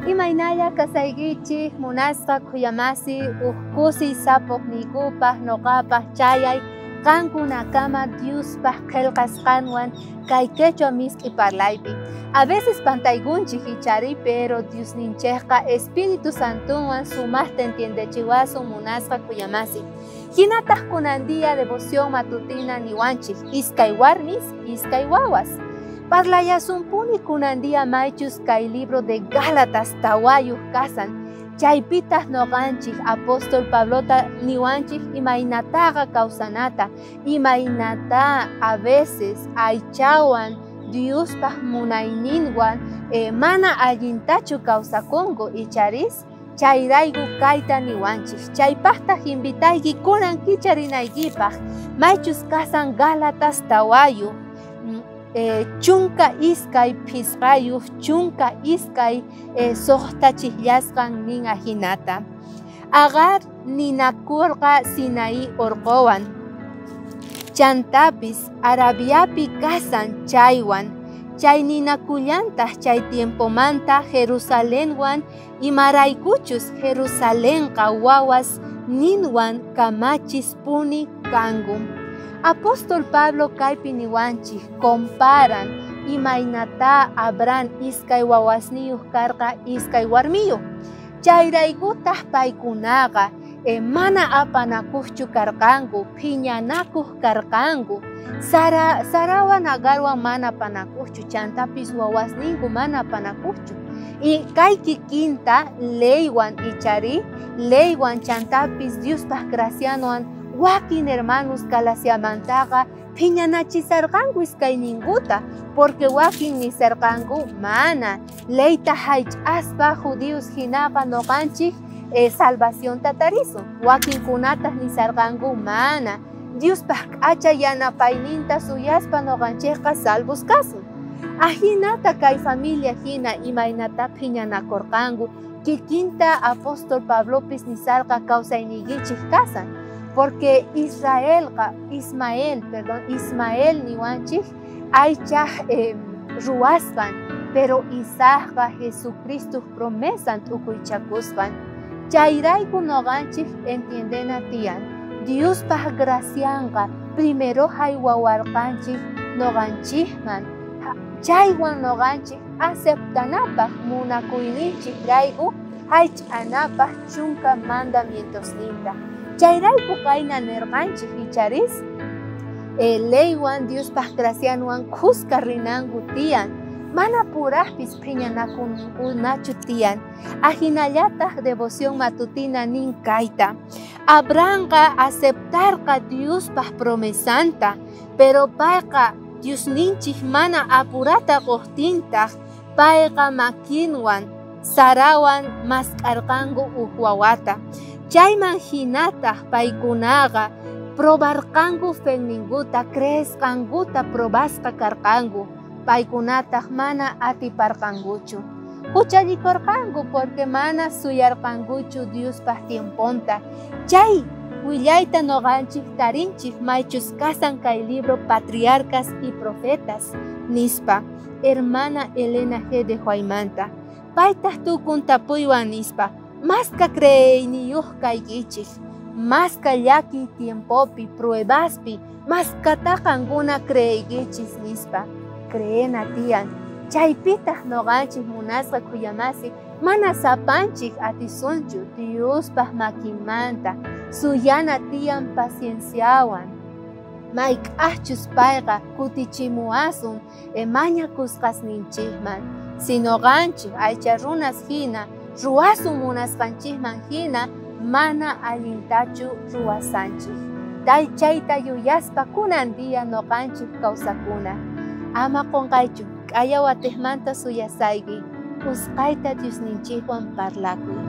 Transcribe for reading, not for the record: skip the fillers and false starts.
Imaynalla kasaykichik munasqa khuyamasi uj kusiy sapojniykupaj noqapaj chayay qankunakama Diospaj qhelqasqanwan kay quechua misk'i parlaypi. A veces pantaykunchik ichari, pero Diosninchejqa Espíritu Santonwan sumaqta entiendechiwasun munasqa khuyamasi. Hinataq kunan día devoción matutina niwanchik iskay warmis, iskay wawas. Parlayasunpuni kunan día maychus kay libro de Gálatas tawayuq kasan. Chaypitaq noqanchik apóstol Pablota niwanchik imaynataqa kawsanata, imaynata a veces aychawan Diospaj munayninwan mana allintachu kawsakunku icharis chayrayku kayta niwanchik. Chaypaqtaq invitayki kunan kicharinaykipaq maychus kasan Gálatas tawayuq 12 phisqayuq 12 suqtachijllasqan nin ajinata. Agar ninakurqa Sinaí orqowan, chantapis Arabiapi kasan chaywan, chay ninakullantaq chay tiempomanta Jerusalenwan imaraykuchus Jerusalenqa wawas ninwan kamachispuni kanku. Apóstol Pablo kaypi niwanchik comparan imaynata Abraham iskay wawasniyuq karqa iskay warmiyuq. Chayraykutaq paykunaqa mana apanakuqchu karqanku, phiñanakuq karqanku. Sarawan Agarwan mana apanakuqchu, chantapis wawasninku mana apanakuqchu. Y kay kikinta leywan ichari, leywan chantapis Diospaj gracianwan wakin hermanos Galaciamantaqa phiñanachisarqanku iskayninkuta, porque wakin nisarqanku mana leyta haych'aspa judíos hinaqa noqanchik salvacionta tarisun. Wakinkunataq nisarqanku mana Diospaj k'acha yanapayninta suyaspa noqanchikqa salvos kasun. Ajinata kay familia hina imaynata phiñanakurqanku, kikinta apóstol Pablopis nisarqa kawsayniykichik kasan. Porque Ismael niwanchik aychaj ruwasqan, pero Isaacqa Jesucristo promesan tukuychakusqan. Chayrayku noqanchik entiendena tiyan. Diospaj gracianqa primero haywawarqanchik noqanchikman. Chaywan noqanchik aceptanapaj munakuyninchik rayku haych'anapaj 10 mandamientosninta. Chayrayku kayna nirqanchik icharis leywan Diospaj gracianwan khuska rinanku tiyan, mana purajpis phiñanakunachu tiyan. Ajinallataq devoción matutina nin kayta. Abrahamqa aceptarqa Diospaj promesanta, pero payqa Diosninchik mana apurata quqtintaq payqa makinwan Sarawan mask'arqanku uj wawata. Chayman hinataq paykunaqa probarqanku feninkuta, creesqankuta probasqa karqanku, paykunataq mana atiparqankuchu. Huchallikurqanku porque mana suyarqankuchu Diospaj tiemponta. Chay willayta noqanchik tarinchik maychus kasan kay libro Patriarcas y Profetas nispa, hermana Elena G. de Huaymanta. Paytaq tukun tapuywan nispa, maska creeyniyuq kaykichik, maska llakiy tiempopi, pruebaspi, maskata qankuna creeykichis nispa. Creena tiyan. Chaypitaq noqanchik munasqa khuyamasi mana sapanchik atisunchu Diospaj makinmanta, suyana tiyan pacienciawan. Mayk'ajchus payqa kutichimuwasun mañakusqasninchikman. Si noqanchik aycha runas hina ruwasun munasqanchikman hina mana allintachu ruwasanchik. Chayta yuyaspa kunan día noqanchik kawsakuna. Ama qonqaychu k'aya watejmanta suyasayki, usqayta Diosninchikwan parlakuy.